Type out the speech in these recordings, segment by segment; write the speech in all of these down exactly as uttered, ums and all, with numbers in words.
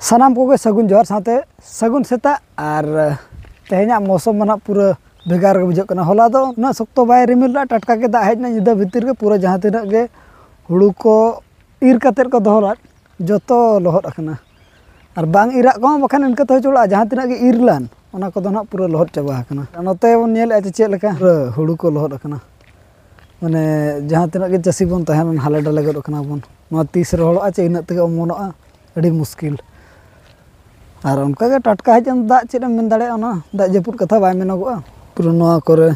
ᱥᱟᱱᱟᱢ ᱠᱚᱜᱮ ᱥᱟᱹᱜᱩᱱ ᱡᱚᱦᱟᱨ ᱥᱟᱶᱛᱮ ᱥᱟᱹᱜᱩᱱ ᱥᱮᱛᱟᱜ᱾ ᱟᱨ ᱛᱮᱦᱮᱧᱟᱜ ᱢᱳᱥᱚᱢ ᱢᱟ ᱱᱟᱜ ᱯᱩᱨᱟᱹ ᱵᱷᱮᱜᱟᱨ ᱜᱮ ᱵᱩᱡᱷᱟᱹᱜ ᱠᱟᱱᱟ᱾ ᱦᱚᱞᱟ ᱫᱚ ᱩᱱᱟᱹᱜ ᱥᱚᱠᱛᱚ ᱵᱟᱭ ᱨᱤᱢᱤᱞ ᱞᱮᱫᱼᱟ, ᱴᱟᱴᱠᱟ ᱜᱮ ᱫᱟᱜ ᱦᱮᱡ ᱮᱱᱟ ᱧᱤᱫᱟᱹ ᱵᱷᱤᱛᱤᱨ ᱜᱮ᱾ ᱯᱩᱨᱟᱹ ᱡᱟᱦᱟᱸ ᱛᱤᱱᱟᱹᱜ ᱜᱮ ᱦᱩᱲᱩ ᱠᱚ ᱤᱨ ᱠᱟᱛᱮᱫ ᱠᱚ ᱫᱚᱦᱚ ᱞᱮᱫ, ᱡᱚᱛᱚ ᱞᱚᱦᱚᱫ ᱟᱠᱟᱱᱟ᱾ ᱟᱨ ᱵᱟᱝ ᱤᱨᱟᱜ ᱠᱚᱦᱚᱸ ᱵᱟᱠᱷᱟᱱ ᱤᱱᱠᱟᱹ ᱛᱮᱦᱚᱸ ᱪᱚᱞᱟᱜᱼᱟ, ᱡᱟᱦᱟᱸ ᱛᱤᱱᱟᱹᱜ ᱜᱮ ᱤᱨ ᱞᱟᱱ, ᱚᱱᱟ ᱠᱚᱫᱚ ᱱᱟᱜ ᱯᱩᱨᱟᱹ ᱞᱚᱦᱚᱫ ᱪᱟᱵᱟ ᱟᱠᱟᱱᱟ᱾ ᱟᱨ ᱱᱚᱛᱮ ᱵᱚᱱ ᱧᱮᱞᱮᱫᱼᱟ ᱡᱮ ᱪᱮᱫ ᱞᱮᱠᱟ ᱯᱩᱨᱟᱹ ᱦᱩᱲᱩ ᱠᱚ ᱞᱚᱦᱚᱫ ᱟᱠᱟᱱᱟ᱾ ᱢᱟᱱᱮ ᱡᱟᱦᱟᱸ ᱛᱤᱱᱟᱹᱜ ᱜᱮ ᱪᱟᱹᱥᱤ ᱵᱚᱱ ᱛᱟᱦᱮᱱ, ᱦᱟᱞᱮ ᱰᱟᱞᱮ ᱜᱚᱫ ᱟᱠᱟᱱᱟ ᱵᱚᱱ᱾ ᱱᱚᱣᱟ ᱛᱤᱥ ᱨᱚᱦᱚᱲᱚᱜᱼᱟ ᱪᱮ ᱤᱱᱟᱹᱜ ᱛᱮᱜᱮ ᱚᱢᱚᱱᱚᱜᱼᱟ, ᱟᱹᱰᱤ ᱢᱩᱥᱠᱤᱞ᱾ ᱟᱨ ᱚᱱᱠᱟᱜᱮ ᱴᱟᱴᱠᱟ ᱦᱮᱡ ᱮᱱ ᱫᱟᱜ, ᱪᱮᱫ ᱮᱢ ᱢᱮᱱ ᱫᱟᱲᱮᱭᱟᱜᱼᱟ, ᱚᱱᱟ ᱫᱟᱜ ᱡᱟᱹᱯᱩᱫ ᱠᱟᱛᱷᱟ ᱵᱟᱭ ᱢᱮᱱᱚᱜᱚᱜᱼᱟ᱾ ᱯᱩᱨᱟᱹ ᱱᱚᱣᱟ ᱠᱚᱨᱮ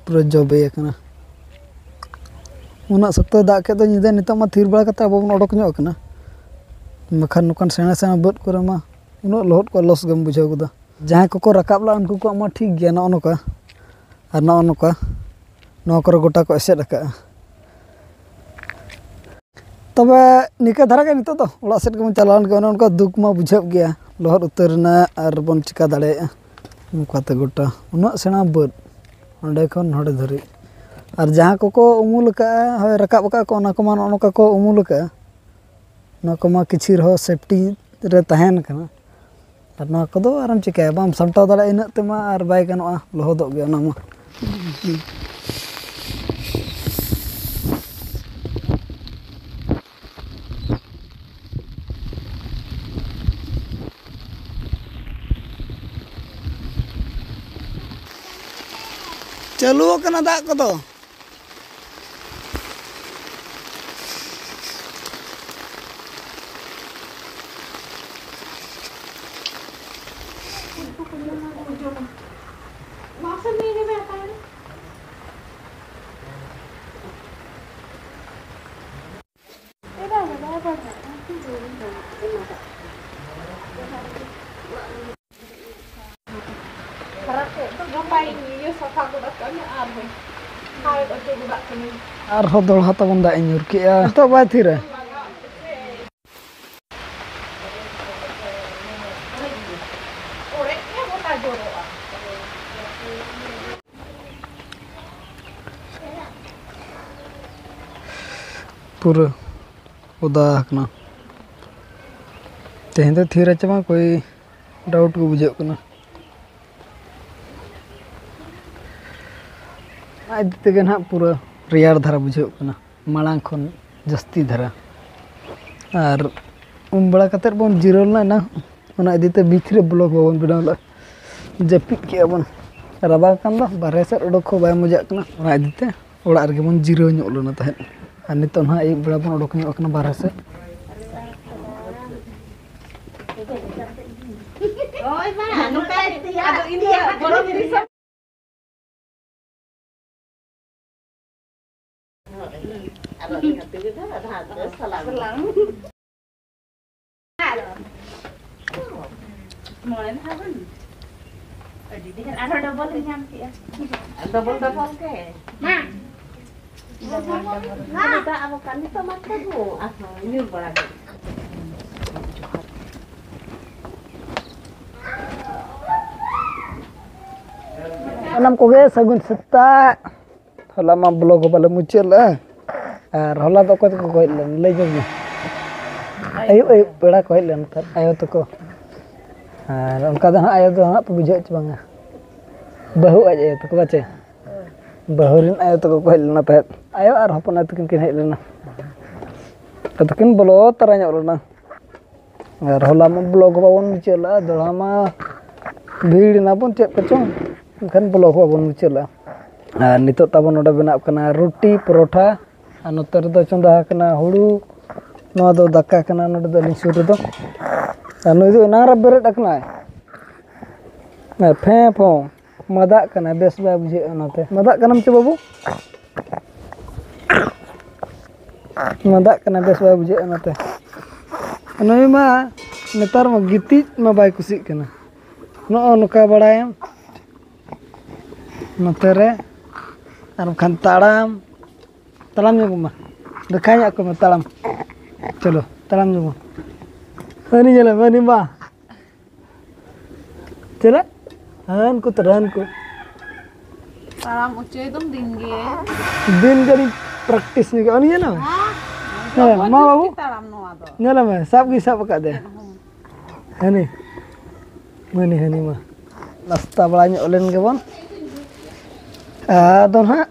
ᱯᱩᱨᱟᱹ ᱡᱚᱵᱮ ᱟᱠᱟᱱᱟ᱾ ᱩᱱᱟᱹᱜ ᱥᱚᱠᱛᱚᱭ ᱫᱟᱜ ᱠᱮᱫ ᱫᱚ ᱧᱤᱫᱟᱹ, ᱱᱤᱛᱚᱜ ᱢᱟ ᱛᱷᱤᱨ ᱵᱟᱲᱟ ᱠᱟᱛᱮ ᱟᱵᱚ ᱵᱚᱱ ᱚᱰᱚᱠ ᱧᱚᱜ ᱟᱠᱟᱱᱟ᱾ ᱵᱟᱠᱷᱟᱱ ᱱᱚᱝᱠᱟᱱ ᱥᱮᱬᱟ ᱥᱮᱬᱟ ᱵᱟᱹᱫᱽ ᱠᱚᱨᱮ ᱢᱟ ᱩᱱᱟᱹᱜ ᱞᱚᱦᱚᱫ ᱠᱚᱜᱼᱟ, ᱞᱚᱥ ᱜᱮᱢ ᱵᱩᱡᱷᱟᱹᱣ ᱜᱚᱫᱟ᱾ ᱡᱟᱦᱟᱸᱭ ᱠᱚᱠᱚ ᱨᱟᱠᱟᱵ ᱞᱟᱜᱼᱟ ᱩᱱᱠᱩ ᱠᱚᱣᱟᱜ ᱢᱟ ᱴᱷᱤᱠ ᱜᱮᱭᱟ, ᱱᱚᱜᱼᱚ ᱱᱚᱝᱠᱟ ᱟᱨ ᱱᱚᱜᱼᱚ ᱱᱚᱝᱠᱟ ᱱᱚᱣᱟ ᱠᱚᱨᱮ ᱜᱚᱴᱟ ᱠᱚ ᱮᱥᱮᱫ ᱟᱠᱟᱫᱼᱟ᱾ ᱛᱚᱵᱮ ᱱᱤᱠᱟᱹ ᱫᱷᱟᱨᱟ ᱜᱮ ᱱᱤᱛᱚᱜ ᱫᱚ ᱚᱲᱟᱜ ᱥᱮᱫ ᱜᱮᱵᱚᱱ ᱪᱟᱞᱟᱣ ᱞᱮᱱ ᱜᱮ᱾ ᱚᱱᱮ ᱚᱱᱠᱟ ᱫᱩᱠ ᱢᱟ ᱵᱩᱡᱷᱟᱹᱜ ᱜᱮᱭᱟ, ᱞᱚᱦᱚᱫ ᱩᱛᱟᱹᱨ ᱮᱱᱟ ᱟᱨ ᱵᱚᱱ ᱪᱤᱠᱟ ᱫᱟᱲᱮᱭᱟᱜᱼᱟ᱾ ᱚᱱᱠᱟᱛᱮ ᱜᱚᱴᱟ ᱩᱱᱟᱹᱜ ᱥᱮᱬᱟ ᱵᱟᱹᱫᱽ, ᱚᱸᱰᱮ ᱠᱷᱚᱱ ᱱᱚᱸᱰᱮ ᱫᱷᱟᱹᱨᱤᱡ᱾ ᱟᱨ ᱡᱟᱦᱟᱸ ᱠᱚᱠᱚ ᱩᱢᱩᱞ ᱟᱠᱟᱫᱼᱟ, ᱦᱳᱭ, ᱨᱟᱠᱟᱵ ᱟᱠᱟᱫ ᱠᱚ, ᱚᱱᱟ ᱠᱚᱢᱟ ᱱᱚᱜᱼᱚ ᱱᱚᱝᱠᱟ ᱠᱚ ᱩᱢᱩᱞ ᱟᱠᱟᱫᱼᱟ᱾ ᱱᱚᱣᱟ ᱠᱚᱢᱟ ᱠᱤᱪᱷᱤ ᱨᱮᱦᱚᱸ ᱥᱮᱯᱴᱤ ᱨᱮ ᱛᱟᱦᱮᱱ ᱠᱟᱱᱟ᱾ ᱟᱨ ᱱᱚᱣᱟ ᱠᱚᱫᱚ ᱟᱨᱮᱢ ᱪᱤᱠᱟᱹᱭᱟ, ᱵᱟᱢ ᱥᱟᱢᱴᱟᱣ ᱫᱟᱲᱮᱭᱟᱜᱼᱟ ᱤᱱᱟᱹᱜ ᱛᱮᱢᱟ, ᱟᱨ ᱵᱟᱭ ᱜᱟᱱᱚᱜᱼᱟ, ᱞᱚᱦᱚᱫᱚᱜ ᱜᱮᱭᱟ ᱚᱱᱟ ᱢᱟ᱾ ᱪᱟᱹᱞᱩ ᱟᱠᱟᱱᱟ ᱫᱟᱜ ᱠᱚᱫᱚ᱾ ᱠᱷᱟᱨᱟᱯ ᱠᱮᱫ ᱫᱚ ᱜᱟᱯᱟᱧ ᱤᱭᱟᱹ ᱥᱟᱯᱷᱟ ᱜᱚᱫ ᱠᱟᱜ ᱢᱮ ᱟᱨᱦᱚᱸ ᱦᱟᱣᱮᱫ ᱦᱚᱪᱚ ᱜᱚᱫᱟᱜ ᱠᱟᱹᱱᱟᱹᱧ᱾ ᱟᱨᱦᱚᱸ ᱫᱚᱦᱲᱟ ᱛᱟᱵᱚᱱ ᱫᱟᱜ ᱮ ᱧᱩᱨ ᱠᱮᱜᱼᱟ᱾ ᱱᱤᱛᱚᱜ ᱵᱟᱭ ᱛᱷᱤᱨᱟ᱾ ᱚᱲᱮᱡ ᱜᱮ ᱜᱚᱴᱟ ᱡᱚᱨᱚᱜᱼᱟ᱾ ᱯᱩᱨᱟᱹ ᱚᱫᱟ ᱟᱠᱟᱱᱟ᱾ ᱛᱮᱦᱮᱧ ᱫᱚ ᱛᱷᱤᱨ ᱟᱪᱮ ᱵᱟᱝ ᱠᱚᱭ ᱰᱟᱣᱩᱴ ᱜᱮ ᱵᱩᱡᱷᱟᱹᱜ ᱠᱟᱱᱟ᱾ ᱟᱡ ᱛᱮᱜᱮ ᱱᱟᱦᱟᱜ ᱯᱩᱨᱟᱹ ᱨᱮᱭᱟᱲ ᱫᱷᱟᱨᱟ ᱵᱩᱡᱷᱟᱹᱜ ᱠᱟᱱᱟ, ᱢᱟᱲᱟᱝ ᱠᱷᱚᱱ ᱡᱟᱹᱥᱛᱤ ᱫᱷᱟᱨᱟ᱾ ᱟᱨ ᱩᱢ ᱵᱟᱲᱟ ᱠᱟᱛᱮᱫ ᱵᱚᱱ ᱡᱤᱨᱟᱹᱣ ᱞᱮᱱᱟ ᱮᱱᱟᱝ, ᱚᱱᱟ ᱤᱫᱤ ᱛᱮ ᱵᱷᱤᱛ ᱨᱮ ᱵᱞᱚᱜ ᱵᱟᱵᱚᱱ ᱵᱮᱱᱟᱣ ᱞᱮᱫᱼᱟ, ᱡᱟᱹᱯᱤᱫ ᱠᱮᱜᱼᱟ ᱵᱚᱱ᱾ ᱨᱟᱵᱟᱝ ᱠᱟᱱ ᱫᱚ, ᱵᱟᱨᱦᱮ ᱥᱮᱫ ᱚᱰᱚᱠ ᱦᱚᱸ ᱵᱟᱭ ᱢᱚᱡᱟᱜ ᱠᱟᱱᱟ, ᱚᱱᱟ ᱤᱫᱤ ᱛᱮ ᱚᱲᱟᱜ ᱨᱮᱜᱮ ᱵᱚᱱ ᱡᱤᱨᱟᱹᱣ ᱧᱚᱜ ᱞᱮᱱᱟ ᱛᱟᱦᱮᱸᱫ᱾ ᱟᱨ ᱱᱤᱛᱚᱜ ᱱᱟᱦᱟᱜ ᱟᱹᱭᱩᱵ ᱵᱮᱲᱟ ᱵᱚᱱ ᱚᱰᱚᱠ ᱧᱚᱜ ᱟᱠᱟᱱᱟ ᱵᱟᱨᱦᱮ ᱥᱮᱫ᱾ ᱦᱳᱭ ᱢᱟ, ᱱᱚᱝᱠᱟ ᱟᱫᱚ ᱤᱧ ᱫᱚ ᱜᱚᱨᱚᱢ ᱫᱤᱥᱚᱢ᱾ ᱟᱨᱚ ᱟᱹᱰᱤ ᱜᱟᱛᱮ ᱜᱮ ᱫᱚ, ᱟᱫᱚ ᱦᱟᱸᱜ ᱫᱚ ᱥᱟᱞᱟᱢ᱾ ᱥᱟᱞᱟᱢ᱾ ᱢᱚᱬᱮ ᱫᱷᱟᱣ ᱜᱟᱱ᱾ ᱟᱹᱰᱤ ᱰᱷᱮᱨ, ᱟᱨᱦᱚᱸ ᱰᱚᱵᱚᱞ ᱤᱧ ᱧᱟᱢ ᱠᱮᱜᱼᱟ᱾ ᱰᱚᱵᱚᱞ, ᱰᱚᱵᱚᱞ ᱜᱮ᱾ ᱢᱟ᱾ Double, double. ᱢᱟ᱾ ᱫᱟᱜ ᱟᱵᱚ ᱠᱟᱱ ᱱᱤᱛᱚᱜ ᱢᱟ ᱛᱟᱵᱚ, ᱟᱨᱦᱚᱸ ᱧᱩᱨ ᱵᱟᱲᱟ ᱜᱮ᱾ ᱥᱟᱱᱟᱢ ᱠᱚᱜᱮ ᱥᱟᱹᱜᱩᱱ ᱥᱮᱛᱟᱜ᱾ ᱦᱚᱞᱟ ᱢᱟ ᱵᱞᱚᱜ ᱦᱚᱸ ᱵᱟᱞᱮ ᱢᱩᱪᱟᱹᱫ ᱞᱮᱫᱼᱟ᱾ ᱟᱨ ᱦᱚᱞᱟ ᱫᱚ ᱚᱠᱚᱭ ᱛᱟᱠᱚ ᱠᱚ ᱦᱮᱡ ᱞᱮᱱᱟ? ᱞᱟᱹᱭ ᱧᱚᱜ ᱢᱮ᱾ ᱟᱹᱭᱩᱵ, ᱟᱹᱭᱩᱵ ᱯᱮᱲᱟ ᱠᱚ ᱦᱮᱡ ᱞᱮᱱ ᱛᱟᱦᱮᱸᱫ, ᱟᱭᱳ ᱛᱟᱠᱚ᱾ ᱟᱨ ᱚᱱᱠᱟ ᱫᱚ ᱦᱟᱸᱜ ᱟᱭᱳ ᱫᱚ ᱦᱟᱸᱜ ᱯᱮ ᱵᱩᱡᱷᱟᱹᱣ ᱦᱚᱪᱚ ᱵᱟᱝᱟ᱾ ᱵᱟᱹᱦᱩ ᱟᱡ ᱟᱭᱳ ᱛᱟᱠᱚ ᱵᱟᱪᱮ? ᱵᱟᱹᱦᱩ ᱨᱮᱱ ᱟᱭᱳ ᱛᱟᱠᱚ ᱠᱚ ᱦᱮᱡ ᱞᱮᱱᱟ ᱛᱟᱦᱮᱸᱫ᱾ ᱟᱭᱳ ᱟᱨ ᱦᱚᱯᱚᱱ ᱟᱭᱳ ᱛᱟᱹᱠᱤᱱ ᱠᱤᱱ ᱦᱮᱡ ᱞᱮᱱᱟ᱾ ᱟᱫᱚ ᱠᱤᱱ ᱵᱚᱞᱚ ᱛᱟᱨᱟ ᱧᱚᱜ ᱞᱮᱱᱟ᱾ ᱟᱨ ᱦᱚᱞᱟ ᱢᱟ ᱵᱞᱚᱜ ᱦᱚᱸ ᱵᱟᱵᱚᱱ ᱢᱩᱪᱟᱹᱫ ᱞᱮᱫᱼᱟ, ᱫᱚᱦᱲᱟ ᱢᱟ ᱵᱷᱤᱲ ᱮᱱᱟ ᱵᱚᱱ ᱪᱮᱫ ᱠᱚᱪᱚᱝ, ᱮᱱᱠᱷᱟᱱ ᱵᱞᱚᱜ ᱦᱚᱸ ᱵᱟᱵᱚᱱ ᱢᱩᱪᱟᱹᱫ ᱞᱮᱫᱼᱟ᱾ ᱟᱨ ᱱᱤᱛᱚᱜ ᱛᱟᱵᱚᱱ ᱱᱚᱰᱮ ᱵᱮᱱᱟᱜ ᱠᱟᱱᱟ ᱨᱩᱴᱤ, ᱯᱚᱨᱚᱴᱷᱟ, ᱟᱨ ᱱᱚᱛᱮ ᱨᱮᱫᱚ ᱪᱚᱸᱫᱟ ᱟᱠᱟᱱᱟ ᱦᱩᱲᱩ, ᱱᱚᱣᱟ ᱫᱚ ᱫᱟᱠᱟ ᱠᱟᱱᱟ ᱱᱚᱰᱮ ᱫᱚ ᱟᱹᱞᱤᱧ ᱥᱩᱨ ᱨᱮᱫᱚ᱾ ᱟᱨ ᱱᱩᱭ ᱫᱚ ᱮᱱᱟᱝ ᱨᱮ ᱵᱮᱨᱮᱫ ᱟᱠᱟᱱᱟᱭ᱾ ᱟᱨ ᱯᱷᱮᱸ ᱯᱷᱚᱸ ᱢᱟᱫᱟᱜ ᱠᱟᱱᱟ, ᱵᱮᱥ ᱵᱟᱭ ᱵᱩᱡᱷᱟᱹᱜᱼᱟ ᱚᱱᱟᱛᱮ᱾ ᱢᱟᱫᱟᱜ ᱠᱟᱱᱟᱢ ᱪᱮ ᱵᱟᱹᱵᱩ? ᱢᱟᱫᱟᱜ ᱠᱟᱱᱟ, ᱵᱮᱥ ᱵᱟᱭ ᱵᱩᱡᱷᱟᱹᱜᱼᱟ ᱚᱱᱟᱛᱮ᱾ ᱱᱩᱭ ᱢᱟ ᱱᱮᱛᱟᱨ ᱢᱟ ᱜᱤᱛᱤᱡ ᱢᱟ ᱵᱟᱭ ᱠᱩᱥᱤᱜ ᱠᱟᱱᱟ᱾ ᱱᱚᱜᱼᱚ ᱱᱚᱝᱠᱟ ᱵᱟᱲᱟᱭᱟᱢ ᱱᱚᱛᱮ ᱨᱮ, ᱟᱨ ᱵᱟᱠᱷᱟᱱ ᱛᱟᱲᱟᱢ, ᱛᱟᱲᱟᱢ ᱧᱚᱜ ᱢᱟ, ᱫᱮᱠᱷᱟᱣ ᱧᱚᱜ ᱠᱚ ᱢᱮ ᱛᱟᱲᱟᱢ᱾ ᱪᱚᱞᱚ, ᱛᱟᱲᱟᱢ ᱧᱚᱜ ᱢᱟ᱾ ᱦᱟᱹᱱᱤ ᱧᱮᱞᱮ ᱢᱮ, ᱦᱟᱹᱱᱤ ᱢᱟ᱾ ᱪᱮᱫ? ᱦᱟᱹᱱ ᱠᱚ ᱛᱚ, ᱦᱟᱹᱱ ᱠᱚ᱾ ᱛᱟᱲᱟᱢ ᱚᱪᱚᱭ ᱫᱚᱢ ᱫᱤᱱ ᱜᱮ᱾ ᱫᱤᱱ ᱜᱮ ᱟᱹᱰᱤ ᱯᱨᱮᱠᱴᱤᱥ ᱧᱚᱜ ᱜᱮ᱾ ᱩᱱᱤ ᱧᱮᱞ ᱢᱮ᱾ ᱦᱮᱸ, ᱦᱮᱸ, ᱢᱟ ᱵᱟᱹᱵᱩ᱾ ᱛᱟᱲᱟᱢ ᱱᱚᱣᱟ ᱫᱚ᱾ ᱧᱮᱞ ᱢᱮ, ᱥᱟᱵ ᱜᱮ ᱥᱟᱵ ᱟᱠᱟᱫ ᱫᱮ᱾ ᱪᱮᱫ ᱦᱚᱸ᱾ ᱦᱟᱹᱱᱤ, ᱢᱟᱹᱱᱤ ᱦᱟᱹᱱᱤ ᱢᱟ ᱱᱟᱥᱛᱟ ᱵᱟᱲᱟ ᱧᱚᱜ ᱞᱮᱱ ᱜᱮᱵᱚᱱ᱾ ᱟᱫᱚ ᱱᱟᱦᱟᱜ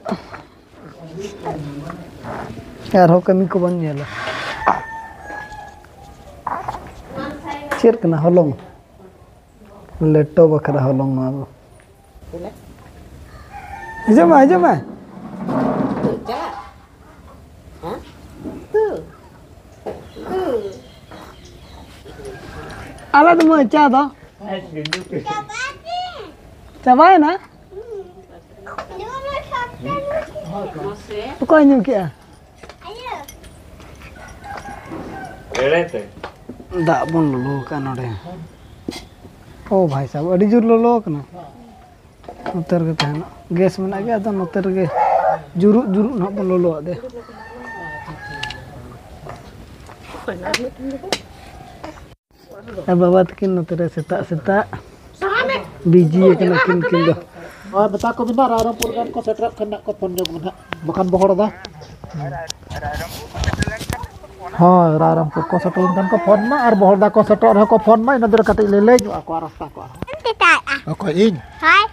ᱟᱨᱦᱚᱸ ᱠᱟᱹᱢᱤ ᱠᱚᱵᱚᱱ ᱧᱮᱞᱟ᱾ ᱪᱮᱫ ᱠᱟᱱᱟ ᱦᱚᱞᱚᱝ? ᱞᱮᱴᱚ ᱵᱟᱠᱷᱨᱟ ᱦᱚᱞᱚᱝ ᱱᱚᱣᱟ ᱫᱚ᱾ ᱦᱤᱡᱩᱜ ᱢᱮ, ᱦᱤᱡᱩᱜ ᱢᱮ᱾ ᱟᱞᱮ ᱫᱚ ᱢᱟᱹᱭ ᱪᱟ ᱫᱚ ᱪᱟᱵᱟᱭᱮᱱᱟ᱾ ᱚᱠᱚᱭ ᱧᱩ ᱠᱮᱜᱼᱟ? ᱮᱲᱮᱛᱮ᱾ ᱫᱟᱜ ᱵᱚᱱ ᱞᱚᱞᱚ ᱟᱠᱟᱫᱼᱟ ᱱᱚᱰᱮ᱾ ᱳ ᱵᱷᱟᱭ ᱥᱟᱦᱟᱵ, ᱟᱹᱰᱤ ᱡᱳᱨ ᱞᱚᱞᱚ ᱟᱠᱟᱱᱟ᱾ ᱱᱚᱛᱮ ᱨᱮᱜᱮ ᱛᱟᱦᱮᱱᱟ, ᱜᱮᱥ ᱢᱮᱱᱟᱜ ᱜᱮᱭᱟ, ᱟᱫᱚ ᱱᱚᱛᱮ ᱨᱮᱜᱮ ᱡᱩᱨᱩᱜ ᱡᱩᱨᱩᱜ ᱱᱟᱦᱟᱜ ᱵᱚᱱ ᱞᱚᱞᱚ ᱟᱫᱮᱭᱟ᱾ ᱟᱨ ᱵᱟᱵᱟ ᱛᱟᱹᱠᱤᱱ ᱱᱚᱛᱮ ᱨᱮ ᱥᱮᱛᱟᱜ ᱥᱮᱛᱟᱜ ᱵᱤᱡᱤ ᱟᱠᱟᱱᱟ ᱠᱤᱱ, ᱠᱤᱱ ᱫᱚ᱾ ᱦᱳᱭ, ᱢᱮᱛᱟ ᱠᱚ ᱵᱤᱱ ᱱᱟᱜ, ᱨᱟᱭᱨᱚᱝᱯᱩᱨ ᱜᱟᱱ ᱠᱚ ᱥᱮᱴᱮᱨᱚᱜ ᱠᱷᱟᱱ ᱱᱟᱜ ᱠᱚ ᱯᱷᱳᱱ ᱧᱚᱜ ᱢᱮ ᱱᱟᱜ, ᱵᱟᱠᱷᱟᱱ ᱵᱚᱦᱚᱲ ᱫᱟ᱾ ᱦᱳᱭ, ᱨᱟᱭᱨᱚᱝᱯᱩᱨ ᱠᱚ ᱥᱮᱴᱮᱨ ᱞᱮᱱᱠᱷᱟᱱ ᱠᱚ ᱯᱷᱳᱱ ᱢᱟ, ᱟᱨ ᱵᱚᱦᱚᱲ ᱫᱟ ᱠᱚ ᱥᱮᱴᱮᱨᱚᱜ ᱨᱮᱦᱚᱸ ᱠᱚ ᱯᱷᱳᱱ ᱢᱟ, ᱤᱱᱟᱹ ᱫᱚ ᱠᱟᱹᱴᱤᱡ ᱞᱮ ᱞᱟᱹᱭ ᱧᱚᱜ ᱟᱠᱚᱣᱟ ᱨᱟᱥᱛᱟ ᱠᱚ ᱟᱨᱦᱚᱸ᱾ ᱚᱠᱚᱭ, ᱤᱧ? ᱦᱳᱭ᱾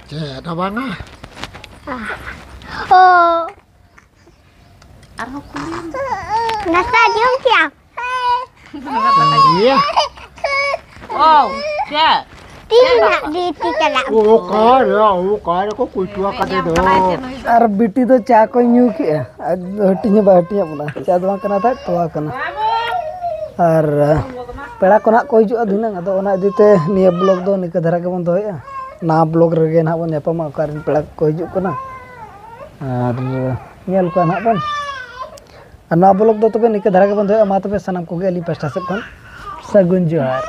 ᱪᱮᱫ ᱦᱚᱸ ᱵᱟᱝᱟ᱾ ᱳ᱾ ᱟᱨᱦᱚᱸ ᱠᱩᱞᱤᱭᱮᱢ᱾ ᱱᱟᱥᱛᱟ ᱡᱚᱢ ᱠᱮᱜᱼᱟᱢ? ᱤᱭᱟᱹ᱾ ᱳ, ᱪᱮᱫ? ᱛᱤ ᱨᱮᱱᱟᱜ ᱰᱤᱭᱩᱴᱤ ᱪᱟᱞᱟᱜ᱾ ᱚᱠᱟᱨᱮ, ᱚᱠᱟᱨᱮ ᱠᱚ ᱠᱩᱪᱩᱣᱟ ᱠᱟᱫᱮ ᱫᱚ? ᱟᱨ ᱵᱤᱴᱤ ᱫᱚ ᱪᱟ ᱠᱚᱭ ᱧᱩ ᱠᱮᱜᱼᱟ, ᱟᱨ ᱦᱟᱹᱴᱤᱧ ᱦᱚᱸ ᱵᱟᱭ ᱦᱟᱹᱴᱤᱧᱟᱜ ᱵᱚᱱᱟ᱾ ᱪᱟ ᱫᱚ ᱵᱟᱝ ᱠᱟᱱᱟ ᱛᱟᱦᱮᱸᱫ, ᱛᱚᱣᱟ ᱠᱟᱱᱟ᱾ ᱟᱨ ᱯᱮᱲᱟ ᱠᱚ ᱱᱟᱦᱟᱜ ᱠᱚ ᱦᱤᱡᱩᱜᱼᱟ ᱫᱷᱤᱱᱟᱹᱝ, ᱟᱫᱚ ᱚᱱᱟ ᱤᱫᱤ ᱛᱮ ᱱᱤᱭᱟᱹ ᱵᱞᱚᱜ ᱫᱚ ᱱᱤᱝᱠᱟᱹ ᱫᱷᱟᱨᱟ ᱜᱮᱵᱚᱱ ᱫᱚᱦᱚᱭᱮᱜᱼᱟ᱾ ᱱᱟᱣᱟ ᱵᱞᱚᱜ ᱨᱮᱜᱮ ᱱᱟᱦᱟᱜ ᱵᱚᱱ ᱧᱟᱯᱟᱢᱟ, ᱚᱠᱟᱨᱮᱱ ᱯᱮᱲᱟ ᱠᱚᱠᱚ ᱦᱤᱡᱩᱜ ᱠᱟᱱᱟ᱾ ᱟᱨ ᱧᱮᱞ ᱠᱚᱣᱟ ᱱᱟᱦᱟᱜ ᱵᱚᱱ᱾ ᱟᱨ ᱱᱚᱣᱟ ᱵᱞᱚᱜ ᱫᱚ ᱛᱚᱵᱮ ᱱᱤᱝᱠᱟᱹ ᱫᱷᱟᱨᱟ ᱜᱮᱵᱚᱱ ᱫᱚᱦᱚᱭᱟ᱾ ᱢᱟ ᱛᱚᱵᱮ ᱥᱟᱱᱟᱢ ᱠᱚᱜᱮ ᱟᱹᱞᱤᱧ ᱯᱟᱥᱴᱟ ᱥᱮᱫ ᱠᱷᱚᱱ ᱥᱟᱹᱜᱩᱱ ᱡᱚᱦᱟᱨ᱾